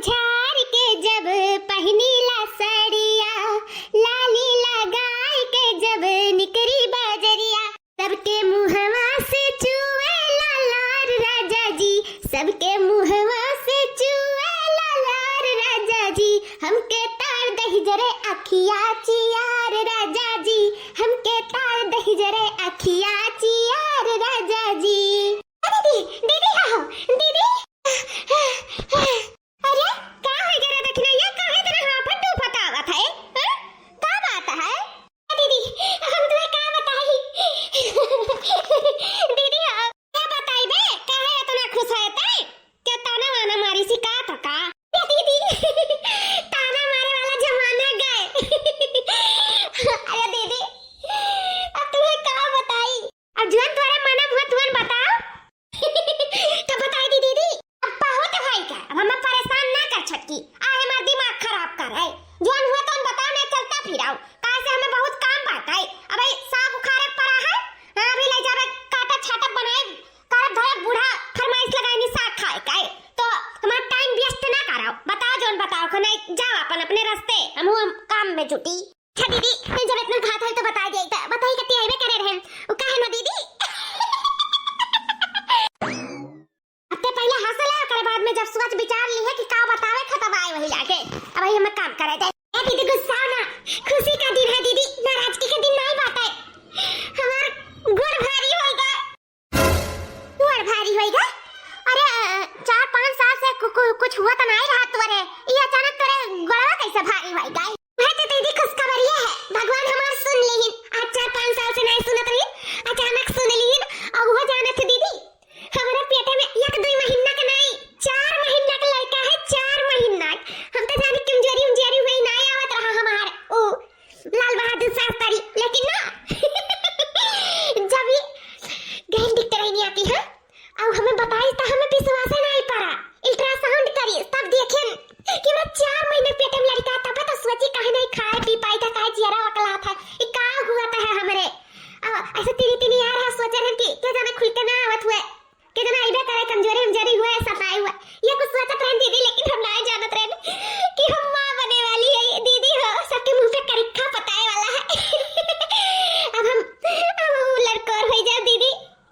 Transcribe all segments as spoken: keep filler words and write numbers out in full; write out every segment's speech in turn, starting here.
झार के जब पहिनीला सड़िया, लाली लगाई के जब निकरी बजरिया, सबके मुहवा से चुएला लार राजा जी, सबके मुहवा से चुएला लार राजा जी, हमके तार दहिजरे अखिया चियार राजा जी, हमके तार दहिजरे अखिया चियार राजा जी। दीदी, दीदी हो, दीदी। अरे, का होइ गए रे दखिनैया? काहे इतना हाफत टूफत आवत है? हाँ? का बात है? दीदी, हम तुम्हें का बताई? दीदी हो, का बताई बे? काहे इतना खुश है ते? क्या ताना वाना मारी सी का तो का? ए दीदी, ताना मारे वाला जमाना गए। अरे दीदी, अब तुम्हें का बताई? अब जौन तोरे मन में हुआ, तुहन बताओ। तो बताई दी दीदी, अब बहुत होई का, अब हमें परेशान ना कर छोटकी, आ हमार दिमाग खराब कर है। जौन हुआ तौन बताओ, ना चलता फिराओ, काहे से हमें बहुत काम बात है। अब ई साग उखाड़े पड़ा है, हाँ, अभी ले जावे काटा छाटा बनाए, करब धरब बूढ़ा फरमाइश लगाए नी साग खाए का है, तो हमार टाइम वेस्ट ना कराओ। बताओ जौन बताओ, को नहीं जाओ अपन अपने रास्ते, हम हम काम में जुटी। अच्छा दीदी, जब इतना घात है तो बताई दे, तो बताई कती आइबे करे रहन। उ काहे ना दीदी? अब ते पहले हंस ले, ओकरे बाद में जब सोच विचार ली है कि का बतावे, खत्म आए वही लागे। अब वही हमें काम करे दे। ए दीदी गुस्सा ना, खुशी का दिन है दीदी, नाराजगी के दिन नहीं बात है। हमार गोड़ भारी होई गए। तोर भारी होई गए? अरे, अ, चार पाँच साल से कु-, कु-, कुछ हुआ तो नहीं रहा तोरे। ये अचानक तोरे गोड़वा कैसे भारी होई गए? वह तो दीदी खुशखबरिया है, भगवान हमार सुन लेहिन। आज चार पाँच साल से नहीं सुनत रही, अचानक सुन लेहिन। और वो जानत है दीदी, हमारे पेटे में एक दुई महीना का नहीं, चार महीना का लड़का है, चार महीना। हम तो जाने कमजोरी उमजोरी हुई, नहीं आवत रहा हमार। ओ, लाल बहादुर शास्त्री, लेकिन ना, जब ये गहन दिखते रहनी आती है, अब हमें बताई तो हमें विश्वास नहीं पड़ा। अल्ट्रासाउंड करी, तब देखें कि हमरा चार महीने पेट में लड़का, तब तो सोची काहे नहीं खाए पी पाई था, काहे जियरा वकला था, ये का हुआ था है हमरे। अब ऐसे तीनी तीनी यार है, सोचे रहन कि क्या जाने खुल के ना आवत हुए। के जना अइबे करे, कमजोरी उमजोरी हुए, सताए हुए। ये कुछ सोचत रहन दीदी, लेकिन हम नाय जानत रहन कि हम माँ बने वाली है। दीदी हो, सबके मुंह पे करिखा पताए वाला है। अब हम, अब हम लड़कोर हो जाओ दीदी।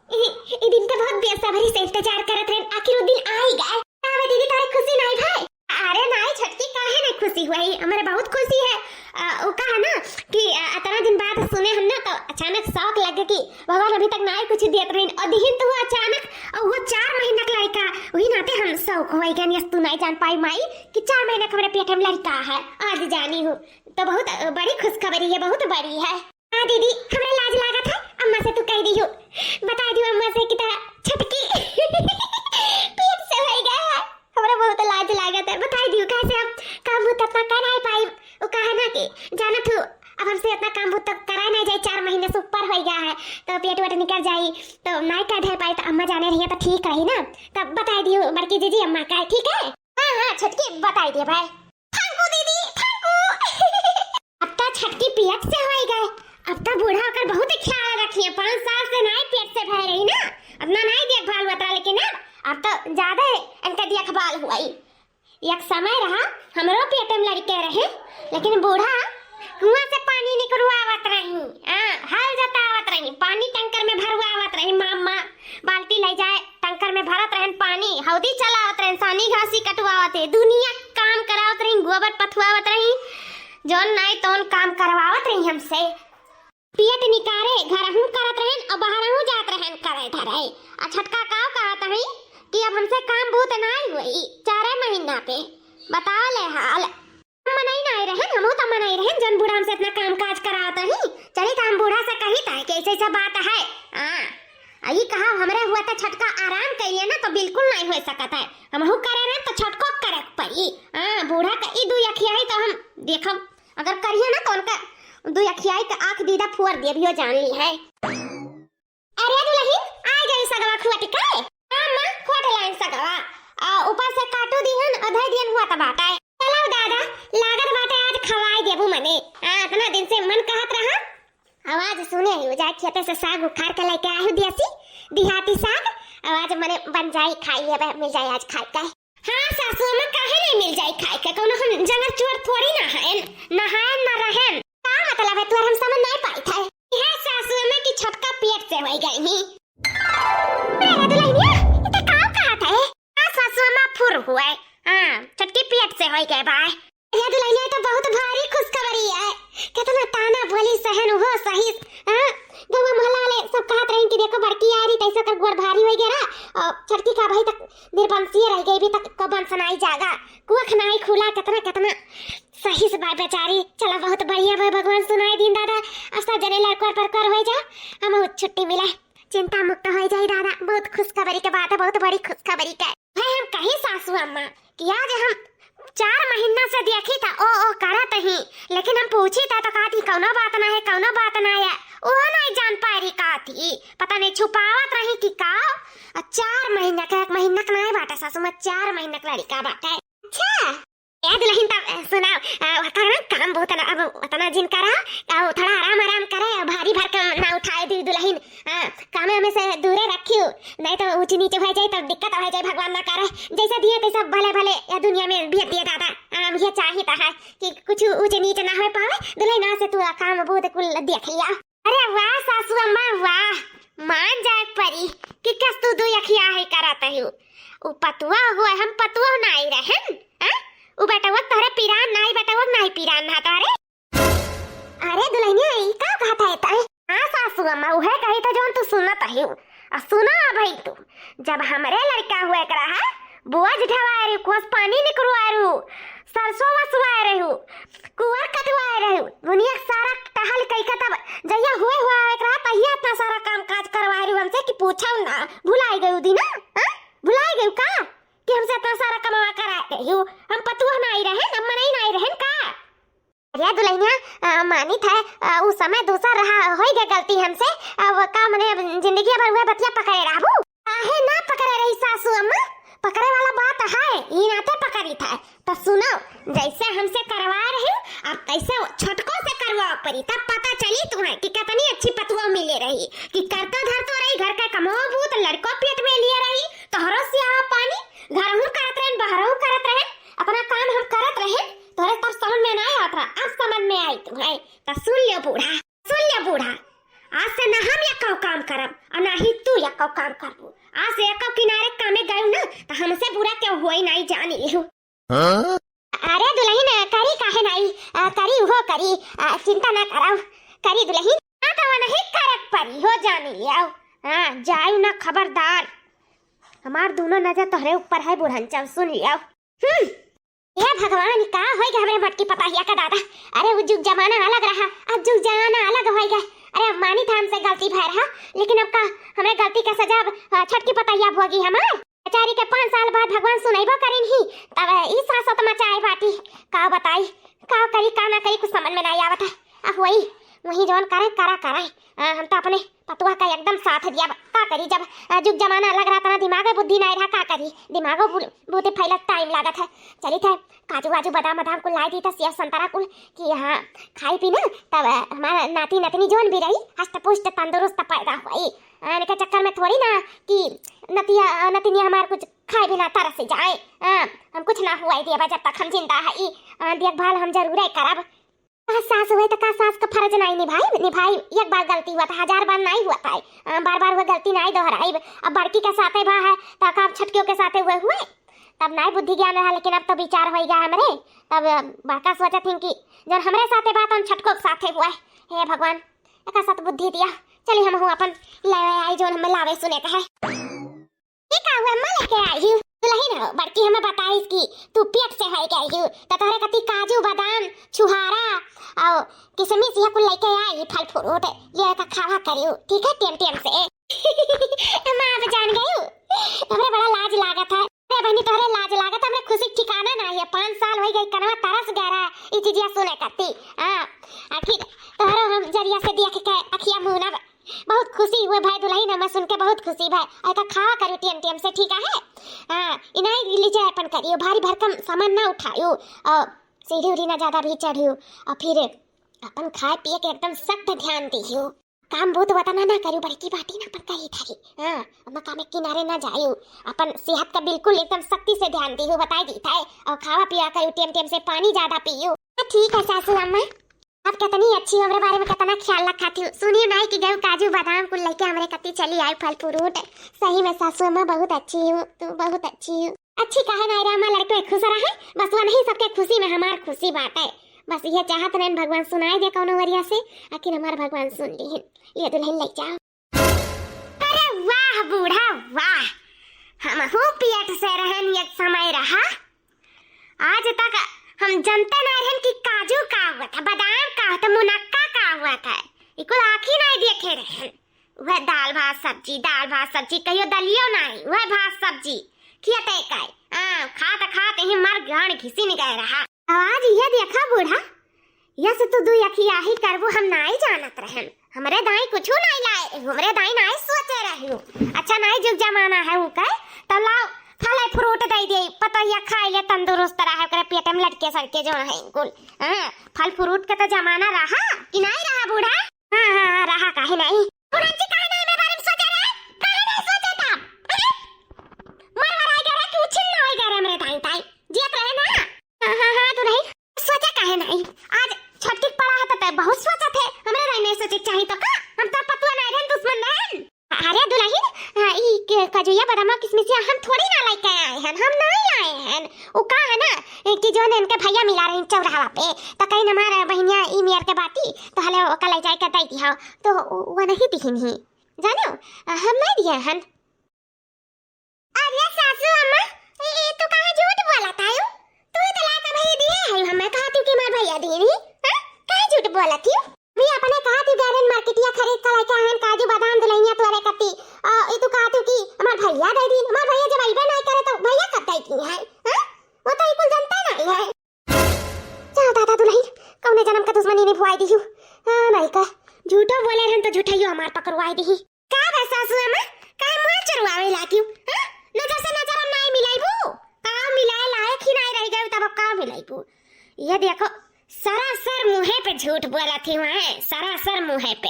ई, ई दिन के बहुत बेसब्री से इंतजार करत रहन, आखिर वो दिन आ ही गए। अबे दीदी, तोरे खुशी नाय भाई? अरे नाय छोटकी, काहे नाय खुशी हुई? हमरे बहुत खुशी है। अ, वो कहा ना कि, अ, इतना दिन बाद सुने हम ना, तो अचानक शौक लग गए कि भगवान अभी तक नाय कुछ दियत रहिन, और दिहिन तो वो अचानक, और वो चार महीना का लड़का, वही नाते हम शौक हुई गए, यस तू नाय जान पाई माई कि चार महीना का हमारे पेट में लड़का है, आज जानी हूँ। तो बहुत, अ, बड़ी खुशखबरी है, बहुत बड़ी है। हाँ दीदी, हमरा लाज लागत है, अम्मा से तू कह दियो, बता दियो अम्मा से कि तोरा छोटकी पेट से होई गया है। हमरा बहुत लाज लागत है, बता दियो, काहे से हम काम भूत अपना कर नहीं पाई। वो कहा ना कि जाना तू, अब हमसे इतना काम भूत तो करा नहीं जाए, चार महीने से ऊपर हो गया है, तो पेट वेट निकल जाई, तो नहीं कर धर पाई, तो अम्मा जाने रही है तो ठीक रही ना, तब बता दियो बड़की जीजी अम्मा का, ठीक है? हाँ हाँ छोटकी, बता दियो भाई। थैंक यू दीदी, थैंक यू। अब तो छोटकी पेट से होई गए, अब तो बूढ़ा ओकर बहुत ख्याल रखिए। पाँच साल से नाई पेट से भय रही ना, अपना नाई देखभाल हुआ था, लेकिन अब, अब तो ज्यादा इनका देखभाल हुआ ही। एक समय रहा, हमरो पेट में लड़के रहे, लेकिन बूढ़ा कुआं से पानी निकलवावत रही, हाँ, हल जतावत रही, पानी टंकर में भरवावत रही, मामा बाल्टी ले जाए, टंकर में भरत रहन पानी, हौदी चलावत रहन, सानी घासी कटवावत है, दुनिया काम करावत रही, गोबर पथवावत रही, जौन नाई तौन काम करवावत रही हमसे। पेट निकारे घरहू करत रहन और बाहरहू जात रहन करे धरे। आ छोटका काव कहत हई कि अब हमसे काम बूत नाई होई चारे महीना पे। बताओ ले हाल। मनई नाई रहन, हमहू त मनई रहन, जौन बूढ़ा हमसे इतना काम काज करावत रही। चली त हम बूढ़ा से कही त कि ऐसे ऐसे बात है। हाँ, आ ई कहा हमरे हुआ त छोटका आराम कइले ना तो बिल्कुल नाई हो सकत है। हमहू करे रहन तो छोटको करे के पड़ी। हाँ, बूढ़ा का ई दू अखिया है तो हम देखब, अगर करिए ना तो उनका दू अखियाई का आँख दीदा फोड़ दिए भी हो जान ली है। अरे दुलहिन, आ गई सगवा खोट के? हाँ माँ, खोट लाइन सगवा। आ, ऊपर से काटू दिहन, अधे दिहन हुआ त बाटे। चलो दादा, लागत बाटे आज खवाई देबू मने। आ, इतना दिन से मन कहत रहा। आवाज सुने ही, जाए खेते से साग उखाड़ के लेके आए हूँ देसी, देहाती साग। आवाज मने बन जाई, खाई लेबे, मिल जाए आज खाए के। हाँ सासू अम्मा, काहे नहीं मिल जाई? खाए के कौनो हम जंगल चोर थोड़ी ना हन, ना हन ना रहन। का मतलब है तोर, हम समझ नहीं पाई थे। यह सासू अम्मा की छोटका पेट से होई गई ही। अरे दुल्हनिया, ये तो का कहत है? हाँ सासू अम्मा, फुर हुए। हाँ, छोटकी पेट से होई गए बाय। ये दुल्हनिया, तो बहुत भारी खुशखबरी है। कितना ताना बोली सहन हो सही। हाँ, गौवा मोहल्ला वाले सब कहत रही कि देखो बड़की आ रही, कैसे कर गोड़ भारी होई गया रहा। और छोटकी का भाई तक निर्बंसिए रह गई, अभी तक को बंसनाई जागा। कुआख नाई खुला, कितना, कितना सही से बाय बेचारी। चला, बहुत बढ़िया बाय, भगवान सुनाई दीन दादा। अब सब जने लड़कोर परकोर होई जा, हम छुट्टी मिला, चिंता मुक्त होई जाई दादा। बहुत खुशखबरी के बात है, बहुत बड़ी खुशखबरी के। भाई हम कही सासू अम्मा कि आज हम चार महीना से देखी था ओ ओ करत ही, लेकिन हम पूछी था तो कहती कौनो बात ना है, कौनो बात ना है। वो नहीं जान पा रही का थी, पता नहीं छुपावत रही कि का। और चार महीना का, एक महीना का नहीं बाटा सासू माँ, चार महीना का लड़का बाटा है। अच्छा। ए दुल्हन, तब, अ, सुनाओ, अ, वतना काम बहुत ना, अब वतना जिन करा, अ, थोड़ा आराम, आराम करे, अ, भारी भरकम ना उठाए दी दुल्हन, अ, कामे में से दूरे रखियो, नहीं तो ऊंच नीच हो जाए, तब दिक्कत हो जाए, भगवान ना करे। जैसे दिए तैसे भले, भले ये दुनिया में बियत दिए दादा। हम ये चाहित है कि कुछ ऊंच नीच ना हो पावे, दुल्हन ना से तू काम बहुत कुल देख लिया। अरे वाह सासू अम्मा वाह, मान जाए परी कि कस तू दू अखिया है करत हूँ। उ पतुआ हुआ, हम पतुआ नाई रहन, हैं? उ बेटवा तोहरे पिरान नाई, बेटवा नाई पिरान ना तोहरे। अरे दुल्हनिया, ई का कहत है तै? हाँ सासू अम्मा, उहे कही था जौन तू सुनत हऊ। आ सुना भाई तू, जब हमरे लड़का हुए के रहा, बोझ ढवाए रहू, कुआं से पानी निकरवाए रहू, सरसों वसवाए रहू, कुआर कटवाए रहू, दुनिया के सारा टहल कई का तब जहिया हुए हुआ एक रहा, तहिया इतना सारा काम काज करवाए रहू हमसे कि पूछो ना। भुलाई गयू दीना, हाँ? भुलाई गयू का कि हमसे इतना सारा कमवा कराए रहू? हम पतुआ नाई रहन, हम मनई नाई रहन का? अरे दुल्हनिया, अ, मानित है, अ, उ समय दूसर रहा, होई गए गलती हमसे। अब का मने जिंदगी भर उहे बतिया पकड़े रहबू? काहे ना पकड़े रही सासू अम्मा? पकड़े वाला बात है, ई नाते पकड़ी था। तो सुनो, जैसे हमसे करवा रही, अब तैसे छोटको से करवा पड़ी, तब पता चली तुम्हें कि कितनी अच्छी पतुआ मिले रही, कि करतो धरतो रही, घर का कमो बूत, लड़को पेट में लिए रही, तोहरो सियाह पानी, घरहू करत रहन, बहरहू करत रहन, अपना काम हम करत रहन, तोहरे तब समझ में ना आवत रहा, अब समझ में आई तुम्हें। तो सुन लियो बूढ़ा, सुन लियो बूढ़ा, आज से ना हम यक्को काम करब और ना ही तू यक्को काम करबू। आज से यक्को किनारे कामे गयू ना, तो हमसे बुरा क्यों हुई नहीं जान लियो। हाँ? अरे दुल्हन, करी काहे नहीं, अ, करी उहो करी, अ, चिंता ना कराओ, करी दुल्हन। हाँ तो नहीं करक परी हो जान लियो। हाँ जायू ना खबरदार, हमार दोनों नजर तोहरे ऊपर है बुढ़नचव, सुन लियो। हम्म। हे भगवान, का होई गए हमरे मोटकी पतहिया का दादा? अरे, वो जुग जमाना अलग रहा, अब जुग जमाना अलग होई गए। अरे, अब मानी था हमसे गलती भय रहा, लेकिन अब का हमरे गलती का सजा अब, अ, छोटकी पतहिया भोगी हमार। बेचारी के पाँच साल बाद भगवान सुनैबो करिन ही, तब ई सासत मचाए बाटी। का बताई, का करी, का ना करी, कुछ समझ में नहीं आवत है। अब वही, वही जौन करे, करा, करे। आ, हम तो अपने पतुआ का एकदम साथ दिया बा। का करी, जब, आ, जुग जमाना अलग रहा, तना दिमाग बुद्धि नहीं रहा, का करी, दिमागो बु-, बूते फैलत टाइम लागत है। चली थे काजू वाजू, बादाम वादाम कुल लाई दी था, सेब संतरा कुल, कि हाँ, खाई पी ना, तब, आ, हमारा नाती नतनी जौन भी रही, हष्ट पुष्ट तंदुरुस्त पैदा हुई। आ, इनके चक्कर में थोड़ी ना कि नतिया, आ, नतनिया हमार कुछ खाए बिना तरस जाए। आ, हम कुछ ना हुआ दिया बा, जब तक हम जिंदा है, ई, आ, देखभाल हम जरूर करब। का सास हुए त का सास का फर्ज नाई निभाई, निभाई। एक बार गलती हुआ त हजार बार नाई हुआ था। अ, बार बार हुए गलती नाई दोहराई। अब बड़की के साथे भा है त का अब छटकियों के साथे हुए हुए? तब नाई बुद्धि ज्ञान रहा, लेकिन अब तो विचार होई गया हमरे। तब, अ, बड़का सोचत हिन कि जौन हमरे साथे बात हम छटको के साथे हुए। हे भगवान, एका सत बुद्धि दिया। चली हम हूँ अपन ले आई जौन हमें लावे सुने का है। ई का हुआ, अम्मा लेके आई हूँ। दुल्हन हो, बड़की हमें बताइस कि तू पेट से होई गई हूँ, तो तोहरे कती काजू, बादाम, छुहारा और किशमिश, यह कुल लेके आई, फल फ्रूट, ले का खावा करियो, ठीक है, टेम टेम से। अम्मा, आप जान गई हूँ, हमरे बड़ा लाज लागत है। अरे बहनी, तोहरे लाज लागत, हमरे खुशी ठिकाना ना है। पाँच साल हो गई, कनवा तरस गया रहा, ई चीजिया सुने कती। हाँ, आखिर तोहरो हम जरिया से देख के अखिया मुनब। बहुत खुशी हुए भाई दुल्हन, हमें सुन के बहुत खुशी भाई। ऐसा खावा करियो टेम टेम से, ठीक है? हाँ, इनाई लीजिए अपन करियो, भारी भरकम सामान ना उठायो, और सीढ़ी उढ़ी ना ज्यादा भी चढ़ियो, और फिर अपन खाए पिए के एकदम सख्त ध्यान दियो। काम बहुत वतना ना करू, बड़की बाटी ना पर कही थारी। हाँ, अम्मा काम के किनारे ना जायू, अपन सेहत का बिल्कुल एकदम सख्ती से ध्यान दीहू, बताई दी था। और खावा पिया करू, टेम टेम से पानी ज्यादा पीयू। हाँ, ठीक है सासू अम्मा, आप कितनी अच्छी हो, हमरे बारे में कितना ख्याल रखा थी। सुनियो ना कि गऊ काजू बादाम कुल लेके हमरे कती चली आई, फल फ्रूट। सही में सासू अम्मा बहुत अच्छी हो, तू बहुत अच्छी हो। अच्छी काहे ना रे अम्मा, लड़के खुश रहे, बस वनही सबके खुशी में हमार खुशी बाटे। बस ये चाहत रहन भगवान सुनाई दे कौनो वरिया से, आखिर हमार भगवान सुन लीहिन। ये दुल्हन ले जाओ। अरे वाह बूढ़ा वाह, हमहू पेट से रहन एक समय रहा। आज तक हम जनते ना रहन कि काजू का हुआ था, बादाम का हुआ था, मुनक्का का हुआ था। ई कुल आँखी नहीं देखे रहन। वह दाल भात सब्जी, दाल भात सब्जी, कहियो दलियो नहीं, वह भात सब्जी। खियते काई, हाँ, खात खात ही मर गांड घिसिन गए रहा। आज ये देखा बूढ़ा, यस तू दुई अखियाही करबू, हम नाई जानत रहन। हमरे दाई कुछू नाई लाए, हमरे दाई नाई सोचे रहियो। अच्छा नाई जुग जमाना है ऊ कहे, तो लाओ फल फ्रूट दे दे, पतोहिया खाए ले तंदुरुस्त रहे, ओकरे पेट में लटके सड़के जो है कुल। हाँ, फल फ्रूट के तो जमाना रहा कि नाई रहा बूढ़ा? हाँ, हाँ, हाँ, रहा काहे नाई? बूढ़ा जी काहे नाई हमरे बारे में सोचे रहे? काहे नाई सोचे तब? हैं? मर मराई गए रहे कि उछिन ना होई गए रहे हमरे दाई ताई? जियत रहे ना? हाँ, हाँ, हाँ, तू नहीं। सोचे काहे नहीं? आज छठी पड़ा है तो तै बहुत सोचत है। हमरे रही नहीं सोचे के चाही तो का? हम तो पतुआ नहीं रहन, दुश्मन रहन। अरे दुल्हन, हाँ, ई के-, कजुया बदामा किसमिसिया हम थोड़ी ना लेके आए हैं, हम नहीं लाए हैं। वो का है ना, ए, कि जो है इनके भैया मिला रहे चौराहा पे, तो कहीं हमारा बहिनिया ई मेर के बाटी, तो हले ओका ले जाए के दे दिया, तो वो नहीं दिहिन ही, जानो, हम नहीं दिए हैं। अरे सासू अम्मा, ए, ए, तू काहे झूठ बोलत आयु? तू ही तो लाके भैया दिए है, हमें कहा तू कि हमार भैया दिए नहीं, हाँ? काहे झूठ बोलत हियो? भी अपने कहा तू गैरन मार्केटिया खरीद के लेके आयन काजू बादाम दुल्हनिया तोरे कती, आ, ए, तू कहा तू कि हमार भैया दे दिन, हमार भैया जब अइबे नहीं करे तो भैया कब दे दिन है, हाँ? वो तो ई कुल जनते नहीं है। चल दादा दुल्हन, कौने जन्म का दुश्मनी निभवाई दिहू। हाँ, नहीं का, झूठो बोले रहन तो झूठइयो हमार पकड़वाई दिही। का बे सासू अम्मा, काहे मुँह चुरवावे लागियो? हाँ? नजर से नजर हम नाई मिलाइबू? का मिलाए लायक ही नाई रह गए, तब अब का मिलाइबू? ये देखो, सरासर मुँहे पे झूठ बोलत ही हुआ है, सरासर मुँहे पे।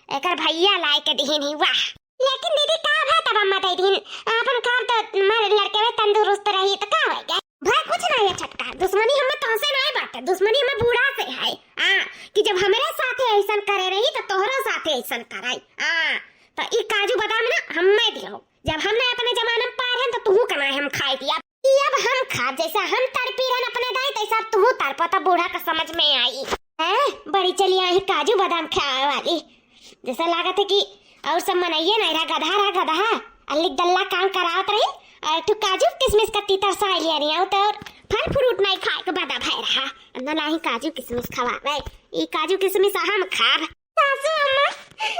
एकर भैया लाए के दिहिन ही, वाह। लेकिन दीदी, का भा तब अम्मा दे दिन? अपन काम तो हमारे लड़के में तंदुरुस्त रही तो का होई गए? भाई कुछ ना है छोटका, दुश्मनी हमें तोहसे नहीं बाटे, दुश्मनी हमें बूढ़ा से है। आ, कि जब हमारे साथे ऐसन करे रही तो तोहरो साथे ऐसन करे। आ, तो ई काजू बादाम ना हमें दियो, जब हमने अपने जमाने में पाए रहन तो तुहू का ना हम खाए दिया। ई अब हम खाब, जैसे हम तड़पी रहन अपने दाई, तैसे अब तुहू तड़पो, तब बूढ़ा का समझ में आई। हैं, बड़ी चली आई काजू बादाम खाए वाली। जैसा लागत है कि और सब मनइये नहीं रहा, गधा रहा, गधा। अल्ली गल्ला काम करावत रही, और तू काजू किसमिस का तीतर साय लिया रही, और तो और फल फ्रूट नहीं खाए के बदा भय रहा। न लाही काजू किसमिस खवावे, ई काजू किसमिस हम खाब। सासू अम्मा,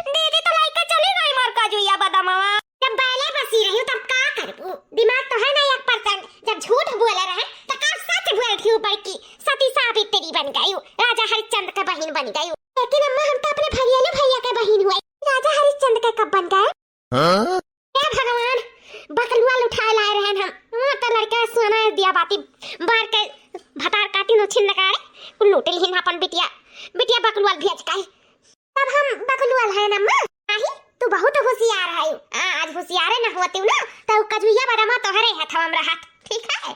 दीदी तो लाइके चली गई मोर काजू या बादामवा। जब बैले बसी रही तब का करबू? दिमाग तो है ना एक percent। जब झूठ बोले रहे तो का सच बोल रही हूँ, बड़की सती सावित्री बन गई, राजा हरिश्चंद्र का बहिन बन गई। लेकिन अम्मा हम तो अपने भैया भैया के बहिन हुए, राजा हरिश्चंद्र के कब बन गए? हाँ? हे भगवान, बकलुआ उठाए लाए रहन हम। वहाँ तो लड़के सोना दिया बाती, बार के भतार काटी नो छिन नकारे, कुल लूट लिहिन अपन बिटिया, बिटिया बकलुआ भेज के। तब हम बकलुआ है ना माँ? नहीं, तू बहुत होशियार है। आ, आज होशियारे ना होती ना, तो कजुया बदामा तोहरे हथवा में रहत, ठीक है?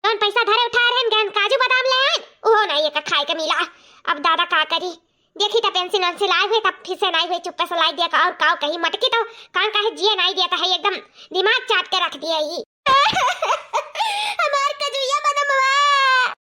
जौन पैसा धरे उठाए रहन, गहन काजू बादाम ले आइन, उहो नाई एका खाए के मिला। अब दादा का करी? देखी त पेंसिल वेंसिल आए हुए, तब फिर से नाई हुए, चुप्पे से लाई दिया का और काव कही, मटकी तो कान काहे जिए नाई दिया है, एकदम दिमाग चाट के रख दिया ही। हमार कजुया बदामवा।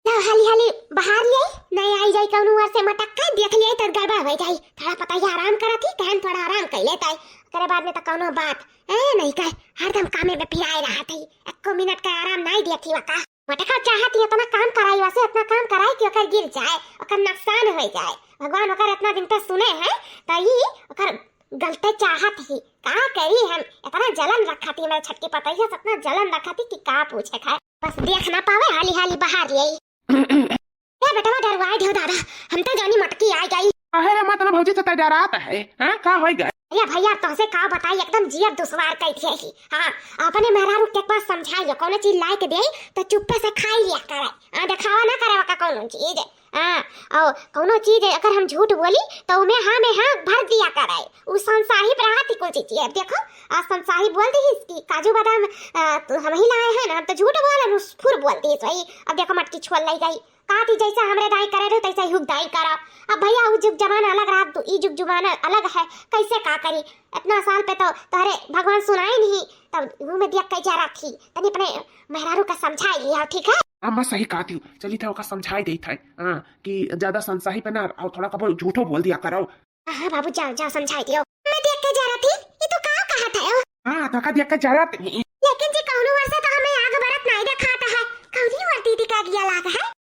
ला हाली हाली बाहर ले, नहीं आई जाई कौनो ओर से मटक के, देख ले तो गड़बड़ हो जाई। थोड़ा पता ही आराम करत ही, कहन थोड़ा आराम कर लेता है, करे बाद में तो कौनो बात, ए नहीं कहे, हरदम कामे में पिराए रहत ही, एको मिनट का आराम नहीं देती वका। मटका चाहत ही इतना काम कराई, वसे इतना काम कराई कि ओकर गिर जाए, ओकर नुकसान हो जाए। भगवान ओकर इतना दिन पे सुने हैं, तो ई ओकर गलते चाहत ही। का करी हम, इतना जलन रखा थी मेरे छटकी पतैया से, इतना जलन रखा थी कि का पूछे खाए। बस देख ना पावे, हाली हाली बाहर यही। ए बेटवा डरवाए दियो दादा, हम तो जानी मटकी आ गई। काहे रे मतलब भौजी से तो डरात है, हाँ? का होई गए? अरे भैया, तोहसे का बताई, एकदम जियर दुश्वार कई थे ही। हाँ, अपने मेहरारू के पास समझाइए, कोनो चीज लाए के दे तो चुप्पे से खाई लिया करे। हाँ, दिखावा ना करे वका कोनो चीज। हाँ, और कौनो चीज अगर हम झूठ बोली तो उमे हाँ में हाँ भर दिया करे। उ संसाही पर हाथ ही कुल चीज है। देखो, आज संसाही बोल दी कि काजू बादाम, आ, तो हम ही लाए हैं ना, हम तो झूठ बोले, उ फुर बोल दी सही। अब देखो मटकी छोल ले गई, कहती जैसा हमरे दाई करे रहो तैसा ही हुक दाई करो। अब भैया उ जुग जमाना अलग रहा, तो ई जुग जमाना अलग है, कैसे का करी? इतना साल पे तो तोहरे भगवान सुनाए नहीं, तब मुँह में दिया कह जा रखी, तनी अपने मेहरारू का समझाई लिया, ठीक है? अम्मा सही कहती हूँ, चली था ओका समझाई देई था, हाँ, कि ज्यादा संसाही पे ना और थोड़ा कबो झूठो बोल दिया करो। हाँ बाबू, जाओ जाओ, समझाई दियो। मैं देख के जा रहा थी, ये तो का कहा था यो? हाँ, तो का देख के जा रहा थी। लेकिन जी कौनो वर्षे तो हमें आग बरत नहीं दिखाता है, कौनी वर्दी दिखा गया लाग है।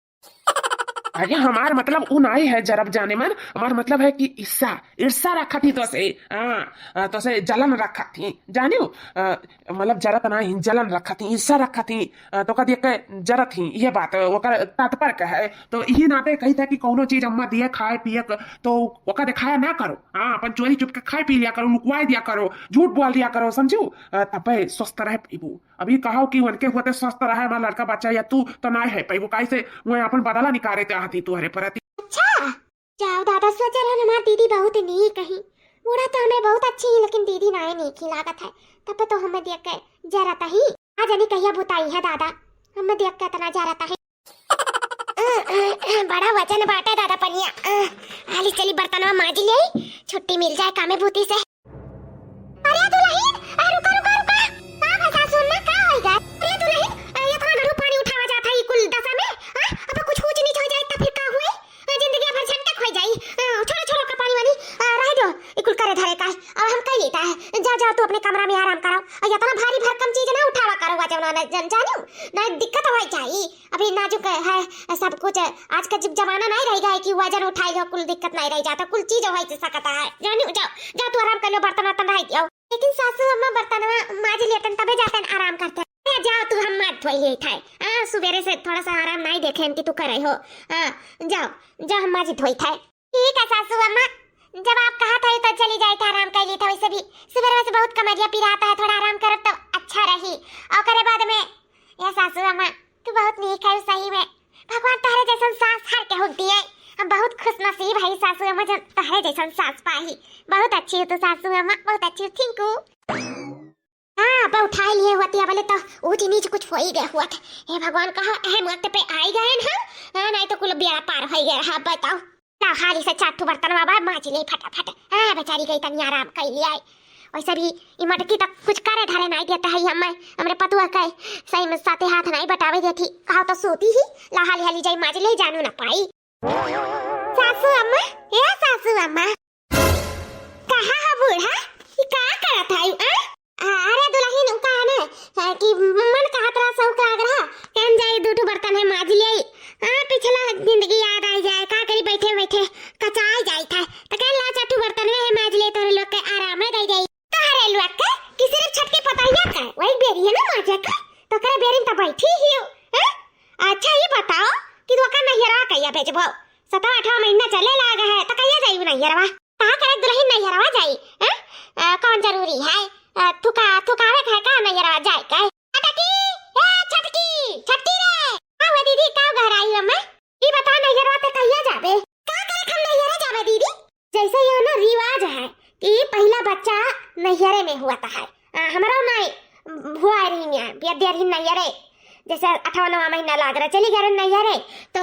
अरे हमार मतलब उ नाई है जरब जाने मन, हमार मतलब है कि ईर्षा, ईर्षा रखत ही तो से, हाँ, अ, तो से जलन रखत ही, जानियो, अ, मतलब जरत नाई, जलन रखत ही, ईर्षा रखत ही, अ, तो कदी के जरत ही, ये बात, ओकर तात्पर्य का है। तो यही नाते कही था कि कौनो चीज अम्मा दिए खाए पिए क, तो ओका दिखाया ना करो, हाँ, अपन चोरी चुप के खाए पी लिया करो, लुकवाए दिया करो, झूठ बोल दिया करो, समझू, अ, तबे स्वस्थ रह पइबू। अभी कहो कि उनके होते स्वस्थ रहे हमार लड़का बच्चा या तू तो ना है पइबू, काहे से वो अपन बदला निकाले चाहती तुहरे प्रति। अच्छा, जाओ दादा, सोचे रहन हमार दीदी बहुत नीक ही। बूढ़ा तो हमें बहुत अच्छी ही, लेकिन दीदी ना नीक ही लागत है। तब तो हमें देख के जरत ही। आ जानी कहिया बुताई है दादा, हमें देख के इतना जरत है। बड़ा वजन बाटे दादा पनिया। हाली चली बर्तनवा माज ले, छुट्टी मिल जाए कामे बूती से। अरे दुलहिन, अरे रुका, रुका, रुका। का भा सासू अम्मा, का होई गए? अरे दुलहिन, अ, इतना घरू पानी उठावा जात है ई कुल दशा में, हाँ? अब कुछ ऊंच नीच हो जाए त फिर का हुई? अ, जिंदगी भर झंटक हो जाई। अ, छोड़ो, छोड़ो का पानी वानी, अ, रह दो, ई कुल करे धरे का है। अब हम कह लेता है, जा, जाओ तू अपने कमरा में आराम करो। और इतना भारी भरकम चीज ना उठावा करो, जौन ना जन जानियो, ना दिक्कत हो जाई। अभी नाजुक है सब कुछ, आज का जुग जमाना नहीं रह गया है कि वजन उठाई लो, कुल दिक्कत नहीं रह जाता, कुल चीज हो सकता है। जानियो, जाओ, जाओ तू आराम कर लो, बर्तन वर्तन रह दियो। लेकिन सासू अम्मा बर्तनवा माज लेतन तबे जातन आराम करते। अरे जाओ तू, हम माज धोई लेत है। हाँ, सुबेरे से थोड़ा सा आराम नहीं देखे कि तू करे हो। हाँ, जाओ, जाओ हम माज धोई थे। ठीक है सासू अम्मा, जब आप कहा था तो चली जाए थे, आराम कर ली था। वैसे भी सुबेरे से बहुत कमरिया पिराता है, थोड़ा आराम करब तो अच्छा रही। और करे बाद में, या सासू अम्मा, तू बहुत नीक है सही में। भगवान तोहरे जैसन सास हर केहू दिए। हम बहुत खुश नसीब है सासू अम्मा, जब तोहरे जैसन सास पाई। बहुत अच्छी हो तू सासू अम्मा, बहुत अच्छी हो। थिंकू। हाँ, अब उठाए लिए हुआ तिया बोले तो ऊंच नीच कुछ हो ही गया हुआ था। हे भगवान, कहा अहम वक्त पे आई गए ना, हाँ, नहीं तो कुल बेड़ा पार हो गया रहा। बताओ, ला हाली से चार ठो बर्तन बाबा माज ले फटाफट। हाँ, बेचारी गई तनी आराम कर लिया है। वैसे भी ई मटकी तक कुछ करे धरे नहीं देता है हमें, हमरे पतुआ के सही में साथे हाथ नहीं बटावे देती। कहा तो सोती ही, ला हाली हाली जाई माज ले, जानू ना पाई। सासू अम्मा, ए सासू अम्मा। कहा है बूढ़ा? ई का करत है, आ? आ, अरे दुलहिन, उ कहा ने, आ, कि मन कहत रहा, शौक लाग रहा, कहन जाई दू ठो बर्तन है माज ले। हाँ, पिछला जिंदगी याद आई जाए, का करी बैठे बैठे कचाई जाई था। तो कहन ला चार ठो बर्तन में है माज ले, तोरे लोग के आराम में दे जाई। तोहरे लोग के कि सिर्फ छटके पतैया का, वही बेरी है ना माजे का, तो करे बेरी में तो बैठी ही हो, हैं? अच्छा, ये बताओ कि तू ओकर नैहरवा कहिया भेजबो? सतवा अठवा महीना चले लाग है, तो कहिया जाई नैहरवा? का करे दुलहिन नैहरवा जाई, हैं? अ, कौन जरूरी है? अ, तू का, तू कावे है का नैहरवा जाए का? छटकी, ए छटकी, छटकी रे। का हुआ दीदी, का घर आई हमें? ई बता नैहरवा ते कहिया जाबे? का करे हम नैहरे जाबे दीदी? जैसे ये ना रिवाज है कि पहला बच्चा नैहरे में हुआ था है। आ, हमरो नहीं हुआ रही है, बिया दे रही नैहरे। जैसे अठवा नवा महीना लाग रहा, चली गए नैहरे। तो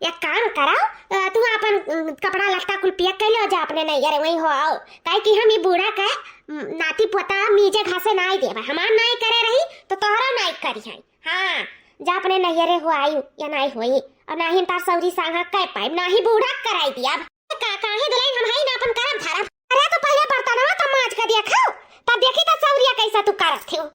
एक काम करो, अ, तू अपन, उम, कपड़ा लत्ता कुल pack कर लो, जा अपने नैहरे वहीं हो आओ। काहे कि हम ई बूढ़ा के, उम, नाती पोता मीजे घासे नाई देबे, हमार नाई करे रही तो तोहरा नाई करी है। हाँ, जा अपने नैहरे हो आई या नाई होई, और ना ही तार सौरी सांगा कह पाई, ना ही बूढ़ा कराई दिया। का, काहे दुलहिन हम हई ना अपन करम धरम। अरे तू पहले बर्तनवा तो माज के देखो, तब देखी तो सौरिया कैसा तू करत हो।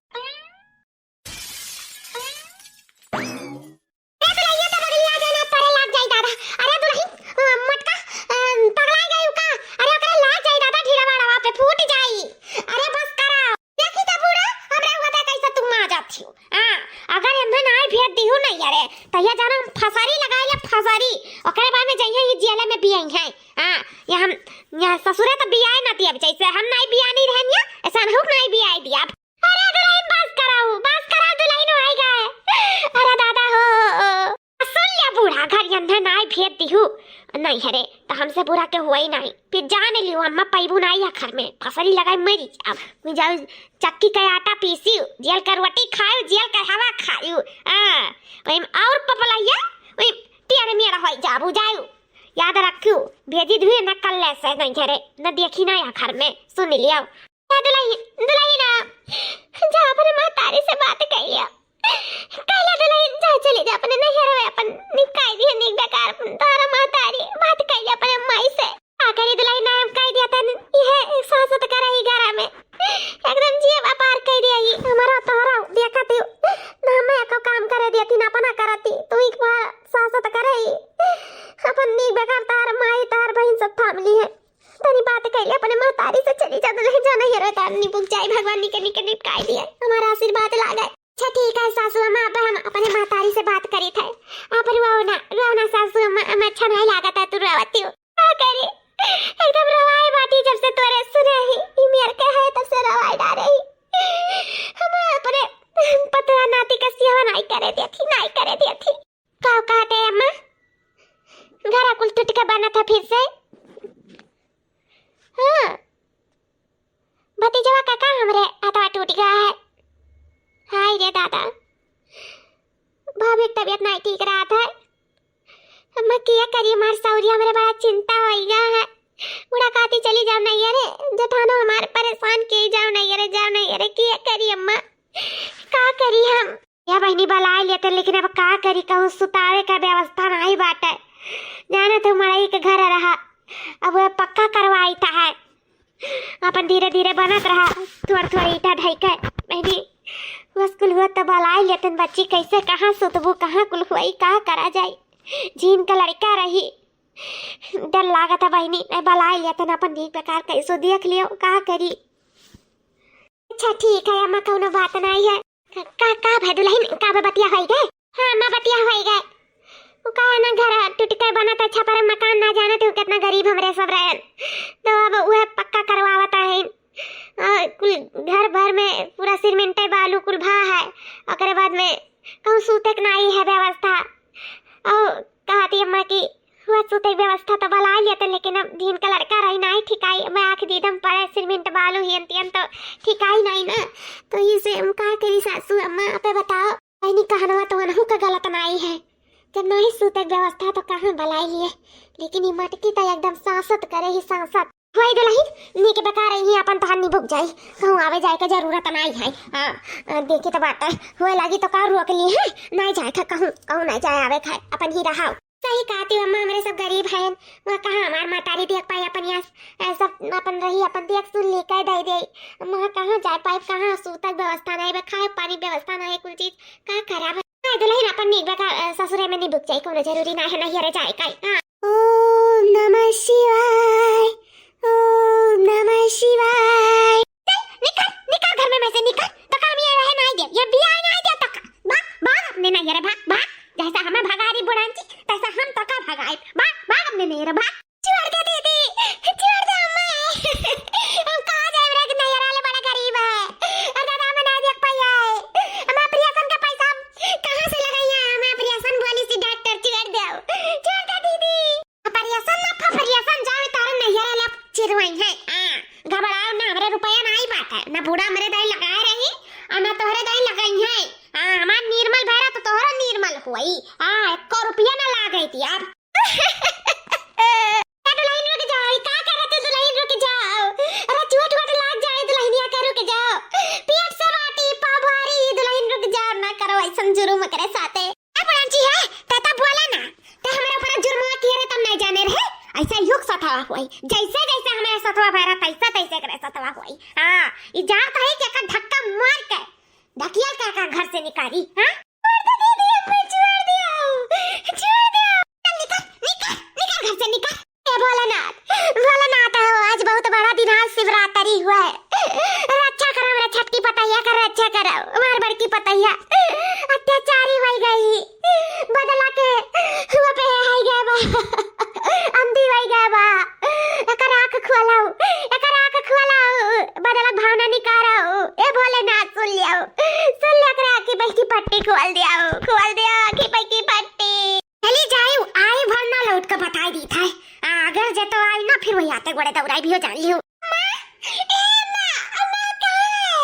ए दुलहिया तो बगलिया जाना परे लाग जाई दादा। अरे दुलहिन, अ, मटका, अ, पगला गई का? अरे ओकरे लाग जाई दादा, ढीला बाड़वा पे फूट जाई। अरे बस करा। देखी तो बूढ़ा, हमरा हुआ था कैसा तू माजत हो। हाँ, अगर एम्हे नाई भेज दिहू नहीं अरे, तहिया जाना हम फसरी लगाए ले फसरी। ओकरे बाद में जइहे ई जेले में बियाई है। हाँ, ये हम, ये ससुरे तो बियाए ना दियब, जैसे हम नाई बियानी रहनिया, ऐसा हम नाई बियाए दियब। अरे दुलहिन बस कराऊ, बस कराऊ दुलहिन हो आई गए। अरे दादा हो। सुन ले बूढ़ा, घर यन्हे नाई भेज दिहू, नैहरे, त हमसे बुरा के हुआ ही नाई। फिर जान लियो, अम्मा पैबू नाई है घर में, फसरी लगाई मरी। अब मैं जाऊ चक्की का आटा पीसी, जेल का रोटी खायू, जेल का हवा खायू। हाँ, वही में और पपलैया, वही टेढ़ मेढ़ होई जाबू जायू। याद रखू, भेजी दुहे न कल्ले से नैहरे, न देखी ना या घर में, सुन लियो। ए दुलही, दुलही ना, जा अपने महतारी से बात कइ लियो। कहला दुलही, जा चली जा अपने नैहरे, अपन निपकाई दिहे नीक बेकार, तोहरा महतारी बात कइ लियो अपने माई से। का करी दुलही, ना हम कह दिया तन, इहे सासत करे ही घरा में। एकदम जिए व्यापार कह दिया ही, हमारा तोहरा देखत ही, ना मैं एको काम करे देती, ना अपना करती, तू ही वहाँ सासत करे ही। अपन नीक बेकार तोहर माई, तोहर बहिन सब थाम ली है। तनी बात कइले अपने महतारी से चली जा, दुलही जा नैहरे, तार निपुक जाए, भगवान निके निके निपकाई दिए, हमारा आशीर्वाद लागे। अच्छा ठीक है सासू अम्मा, अब हम अपने महतारी से बात करी थे। आप रुआओ ना, रुआओ ना सासू अम्मा, हमें अच्छा नहीं लागत है तू रोवत हो। का करी, एकदम रोवाए बाटी जब से तोरे सुने ही, ई मेर के है तब से रोवाए डारे ही। हम अपने पतोह नाती का सेवा नहीं करे देती, नहीं करे देती। का कहते अम्मा, घर कुल टूट के बनत है फिर से? हाँ, भतीजवा का, का हमरे हथवा टूट गया है? हाय रे दादा, भाभी की तबीयत नहीं ठीक रहत है। अम्मा किया करी, हमार सौरी हमरे बड़ा चिंता होई गया है। बूढ़ा कहती चली जाओ नैहरे, जेठानो हमार परेशान किए, जाओ नैहरे, जाओ नैहरे, किया करी अम्मा, का करी हम? या बहिनी बलाए लेते, लेकिन अब का करी, कहूँ सुतावे का व्यवस्था नहीं बाटे। जाने तो मड़ई के घर रहा, अब वह पक्का करवाई था है। अपन धीरे धीरे बनत रहा, थोड़ थोड़ ईटा ढाई के। बहिनी, बस कुल हुआ तो बलाए लेते बच्ची, कैसे कहाँ सुतबू, कहाँ कुल हुई, का करा जाई? जीन का लड़का रही, डर लागत है बहिनी, नहीं बलाए लेते अपन नीक बेकार कैसो देख लियो, का करी? अच्छा ठीक है अम्मा, कौनो बात नहीं है। का, का, का भे दुलहिन, का भे बतिया होई गए? हाँ अम्मा, बतिया होई गए। वो का है ना, घर टूट के बनत अच्छा, पर मकान ना जाने तू कितना गरीब हमरे सब रहन। तो अब वह पक्का करवावत है। और कुल घर भर में पूरा सीमेंटे बालू कुल भा है। ओकरे बाद में कहूँ सूते के नाई है व्यवस्था। और कहती अम्मा कि हुआ सूते व्यवस्था तो बला लेते, लेकिन अब दिन का लड़का रही नाई ठिकाई, मैं आँख दीदम पड़े, सीमेंट बालू ही अंतियन तो ठिकाई नाई ना। तो इसे हम का करी सासू अम्मा, आप बताओ। बहिनी कहनवा तो अनहू का गलत नाई है, जब नाई सूते व्यवस्था तो कहाँ बलाई लिए, लेकिन ये मटकी तो एकदम सांसत करे ही सांसत। होई दुलहिन, नीक बेकार ही अपन तहार निबुक जाई, कहूँ आवे जाए के जरूरत नाई है। हाँ, अ, देखी तो बात है, होए लागी तो का रोक ली है, नाई जाए था कहूँ, कहूँ नाई जाए आवे खाए, अपन ही रहाओ। सही कहती हो अम्मा, हमरे सब गरीब हैं, वहाँ कहाँ हमार महतारी देख पाई अपन यहाँ, ऐसा अपन रही, अपन देख सुन ली, कह दे दे, वहाँ कहाँ जाए पाए, कहाँ सूतक व्यवस्था नहीं बे, खाए पानी व्यवस्था नहीं, कुल चीज का खराब है। हाँ, दुलहिन अपन नीक बेकार, अ, ससुरे में निबुक जाई, कोनो जरूरी ना है नैहरे जाए का। हाँ। ओम नमः शिवाय, ओम नमः शिवाय। चल, निकल, निकल घर में, में से निकल। तो काम ये रहे ना दे, ये बिया ना दे तो का। भाग, भाग अपने नैहरे, भाग, भाग। जैसा हमें भगारी बुढ़ांची, तैसा हम तो का भगाए। भाग, भाग अपने नैहरे, भाग। छोड़ दे दीदी, छोड़ दे अम्मा। हम कहाँ जाए, मेरा नैहरा ले बड़ा गरीब है। और दादा हमें ना देख पाई है। हम ऑपरेशन का पैसा हम कहाँ से लगाई है? हमें ऑपरेशन बोली सी डॉक्टर, छोड़ दे। छोड़ दे दीदी। ऑपरेशन ना, ऑपरेशन जावे तारे नैहरा ले चिरवाई है। आ, घबराओ ना, हमरे रुपया ना आई बात है। ना बूढ़ा हमरे दाई लगाए रही, और ना तोहरे दाई लगाई है। आ, हमार निर्मल भैरा तो तोहरा निर्मल हुई। आ, एको रुपया ना लागे थी यार। ए, दुलहिन रुक जाओ, ई का करत है दुलहिन, रुक जाओ। अरे चोट वोट लाग जाए दुलहिनिया के, रुक जाओ। पेट से बाटी पाव भारी, दुलहिन रुक जाओ, ना करो ऐसन जुर्म करे साथे। ए बुढ़ांची है, ते तब बोला ना, ते हमारे ऊपर जुर्म किए रहे तब नहीं जाने रहे। ऐसा युग सतावा हुई, जैसे जैसे हमारे सतवा भैरा तैसे तैसे करे सतवा हुई। हाँ, ई जानता है कि एकर धक्का मार के ढकियल के एकर घर से निकारी, हाँ? छोड़ दे दीदी, हमें छोड़ दियो, छोड़ दियो। निकल, निकल, निकल घर से निकल। हे भोलेनाथ, भोलेनाथ हो, आज बहुत बड़ा दिन, आज शिवरात्रि हुआ है। रक्षा करो, हमरा छटकी पतैया कर रक्षा करो, हमार बड़की पतैया अत्याचारी होई गई, बदला के हुआ पे है गए बा, अंधी होई गए बा। एकर आँख खोलाओ, एकर आँख खोलाओ, बदला भावना निकारो। ए भोलेनाथ सुन लियो, सुन लियो, एकरा आँखी बैठी पट्टी खोल दियो, खोल दियो आँखी बैठी पट्टी। चली जायू, आ बड़े दौड़ाई भी हो जानी हो। अम्मा, ए अम्मा, अम्मा कहाँ है?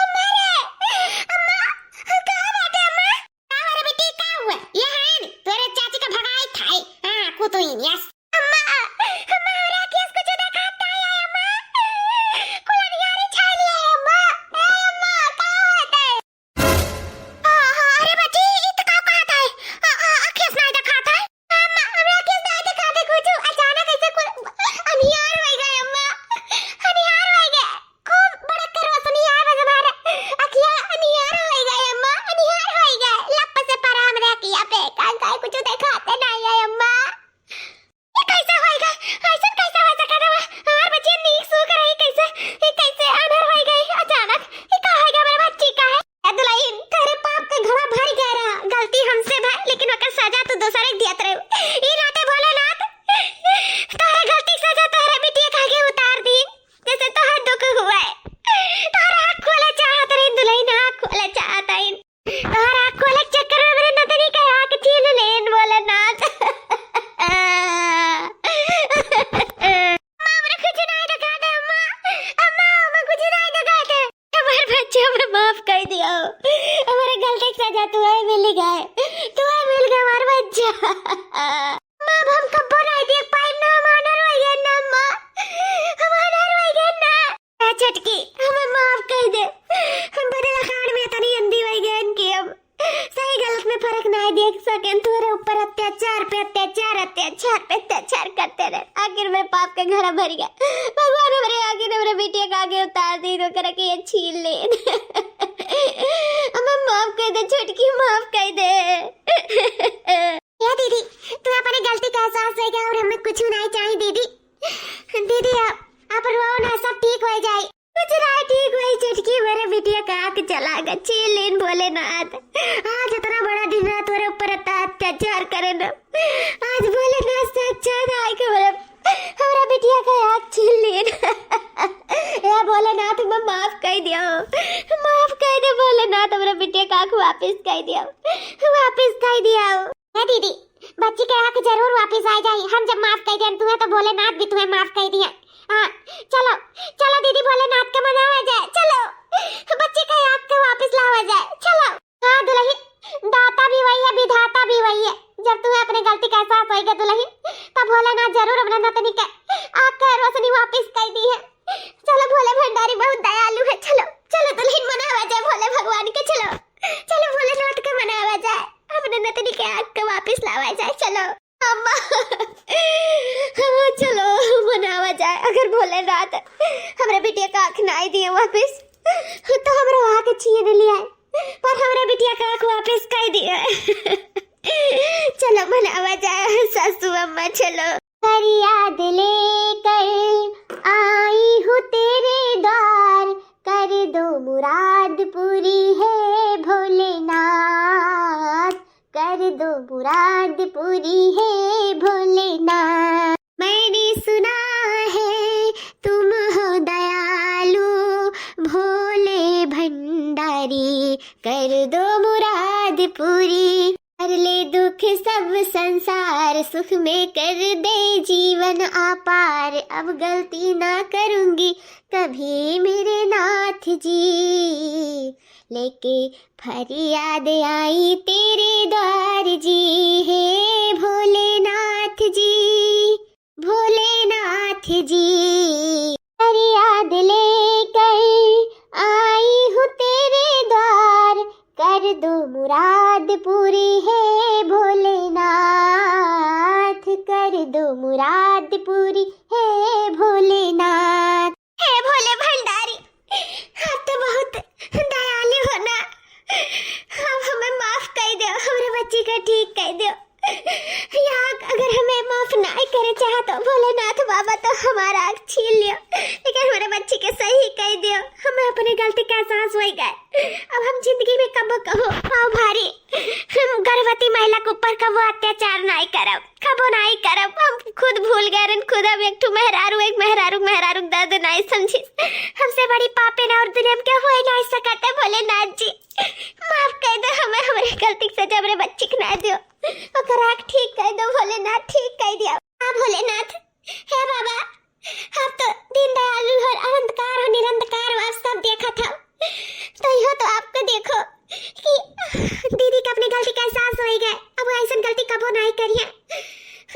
अम्मा रे, अम्मा, कहाँ बाटे अम्मा? का हो रे बेटी, का हुआ? ये है न, तोरे चाची का भगाई था, हाँ, कुतुइन, यस। अम्मा, अम्मा, हमरा केस कुछ देखात नाई है, अम्मा। कुल अंधियारी छाई लिया है, अम्मा। ए, अम्मा, का होत है? आ, आ, अरे बच्ची, ई त का कहत है? आ, आ, आ, केस नाई देखात है। अम्मा, हमरा केस नाई देखात है कुछ। अचानक ऐसे कुल अंधियार होइ गए, अम्मा। अंधियार होइ गए। खूब बड़ा करवा सुनी है बस हमारा। अखिया अंधियार होइ गए, अम्मा, अंधियार होइ गए। लप से परा हमरे अखिया पे, का, का कुछ देखाते नाई है, अम्मा। ये कैसे होइगा? ऐसन कैसे हो सकत हवा? हमार बच्चिया नीक सूख रही कैसे? ये कैसे आन्हर होइ गई अचानक? ये का होइगा हमारे बच्ची का है? ए दुलहिन, तोहरे पाप के घड़ा भर गया रहा। गलती हमसे भा, लेकिन ओकर सजा तू दूसरे के दियत रहू। ई नाते भोलेनाथ, तोहरे गलती के सजा तोहरे बिटिया के आगे उतार दी, जैसे तोहर दुख हुआ है। तोहर आँख खोले चाहत रही दुलहिन, आँख खोले चाहत रही। तोहर आँख खोले के चक्कर में हमरे नतनी के आँख छीन लेन भोलेनाथ। अम्मा, हमरा कुछ नाई देखात है, अम्मा। अम्मा, हमरा कुछ नाई देखात है। हमार बच्चा, हमें माफ कर दियो। हमारे गलती के सजा तू है मिल गए, तू है मिल गए हमार बच्चा। अम्मा, अब हम कब्बो नाई देख पाई ना, हम आन्हर होइ गए ना, अम्मा, हम आन्हर होइ गए ना। ए छोटकी, हमें माफ कर दे। हम बदला खान में इतनी अंधी होइ गए कि हम सही गलत में फर्क नाई देख सकेन। तोहरे ऊपर अत्याचार पे अत्याचार, अत्याचार पे अत्याचार करते रहे। आखिर में पाप के घड़ा भर गया। भगवान हमरे आगे, हमरे बिटिया के आगे उतार दी, तो करके ये छीन ले। हमें माफ कर दे छोटकी, माफ कर दे। ए दीदी, तू अपने गलती का एहसास होइ गया और हमें कुछ नाई चाहिए दीदी। दीदी, आप, आप रोओ ना, सब ठीक होइ जाई। कुछ नाई ठीक होई छोटकी, मेरे बिटिया का आँख चला गया, छीन लेन भोलेनाथ। आज इतना बड़ा दिन रहा, तोरे ऊपर अत्या-, अत्याचार करे ना। आज भोलेनाथ साक्षात आए के बोले, हमरा बिटिया का आँख छीन लेन। ए भोलेनाथ, मैं माफ कर दियो, माफ कर दे भोलेनाथ, हमरा बिटिया का आँख वापस कर दियो, वापस कर दियो। ए दीदी, बच्ची के आँख जरूर वापस आ जाई। हम जब माफ कर देन तुम्हें, तो भोलेनाथ भी तुम्हें माफ कर दिए। हाँ, चलो, चलो दीदी, भोलेनाथ के मनावा जाए, चलो, बच्ची के आँख के वापस लावा जाए, चलो। हाँ दुलहिन, दाता भी वही है, विधाता भी वही है। जब तुम्हें अपने गलती का एहसास होइगा दुलहिन, तब भोलेनाथ जरूर अपने नतनी के आँख के रोशनी वापस कर दी है। चलो, भोले भंडारी बहुत दयालु है। चलो, चलो दुलहिन, मनावा जाए भोले भगवान के। चलो, चलो भोलेनाथ के मनावा जाए, अपने नतनी के आँख के वापस लावा जाए। चलो अम्मा, हाँ, चलो मनावा जाए। अगर भोलेनाथ हमरे बिटिया का आँख नाई दिए वापस, तो हमरो आँख छीन लिया, पर हमरे बिटिया का आँख वापस कर दिए। चलो मनावा जाए सासू अम्मा, चलो। फरियाद लेकर आई हूँ तेरे द्वार, कर दो मुराद पूरी हे भोलेनाथ, कर दो मुराद पूरी हे भोलेनाथ। मैंने सुना है तुम हो दयालु भोले भंडारी, कर दो मुराद पूरी। हर ले दुख सब संसार, सुख में कर दे जीवन आपार। अब गलती ना करूँगी कभी मेरे नाथ जी, लेके फरियाद आई तेरे द्वार जी, हे भोलेनाथ जी, भोलेनाथ जी। फरियाद लेकर आई हूँ तेरे द्वार, कर दो मुराद पूरी हे भोलेनाथ, कर दो मुराद पूरी हे भोलेनाथ। हे भोले भंडारी, आप तो बहुत दयालु हो ना, आप हमें माफ कर दो, हमरे बच्ची का ठीक कर दो। या अगर हमें माफ नाई करे चाहत हो भोलेनाथ बाबा, तो हमार आँख छीन लियो, लेकिन हमरे बच्ची के सही कर दियो। हमें अपने गलती का एहसास होइ गए। अब हम जिंदगी में कबो कहो पाँव भारी, हम गर्भवती महिला के ऊपर कबो अत्याचार नाई करब, कबो नाई करब। हम खुद भूल गए रहन, खुद हम एक ठो मेहरारू, एक मेहरारू, मेहरारू के दर्द नाई समझी। हमसे बड़ी पापी ना और दुनिया में केहू होइ नाई सकत है भोलेनाथ जी। माफ कर दो हमें, हमरे गलती के सजा हमरे बच्ची के ना दियो। ओकर आँख ठीक कर दो भोलेनाथ, ठीक कर दियो। हाँ भोलेनाथ, हे बाबा, आप तो दीनदयालु हो, अनंतकार हो, निरंतकार हो, आप सब देखत हो। तो इहो तो आपको देखो कि दीदी का अपने गलती का एहसास होइ गए। अब वो ऐसन गलती कबो नाहीं करिए।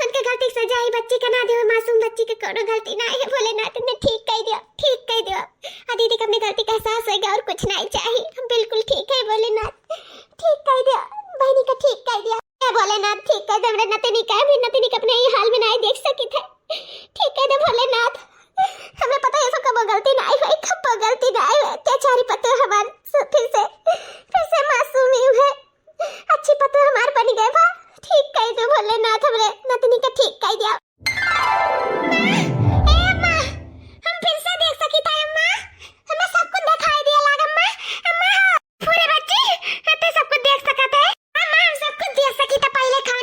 उनके गलती के सजा ही बच्ची का ना दियो, मासूम बच्ची के कोनो गलती नाहीं है। भोलेनाथ ने ठीक कह दिया, ठीक कह दिया। आ दीदी का अपने गलती का एहसास होइ गए और कुछ नाहीं चाहिए। हम बिल्कुल ठीक है भोलेनाथ, ठीक कह दिया, बहनी का ठीक कह दिया। हे भोलेनाथ, ठीक कह दे हमरे नतनी का, हमरे नतनी का अपने ये हाल में नाहीं देख सकी थे। ठीक कह दे भोलेनाथ, हमें पता है सब कबो गलती नाहीं हुई, कबो गलती नाहीं हुई। अत्याचारी पतोह हमार स-, फिर से, फिर से मासूमी हुए। अच्छी पतोह हमार बन गए बा। ठीक कह दे भोलेनाथ, हमरे नतनी का ठीक कह दिया। अम्मा, ए अम्मा, हम फिर से देख सकी थे अम्मा, हमें सब कुछ दिखाई दिया लाग अम्मा, अम्मा। पूरे बच्ची, ते सब कुछ देख सकत है। हाँ माँ, हम सब कुछ देख सकी थे पहले खा।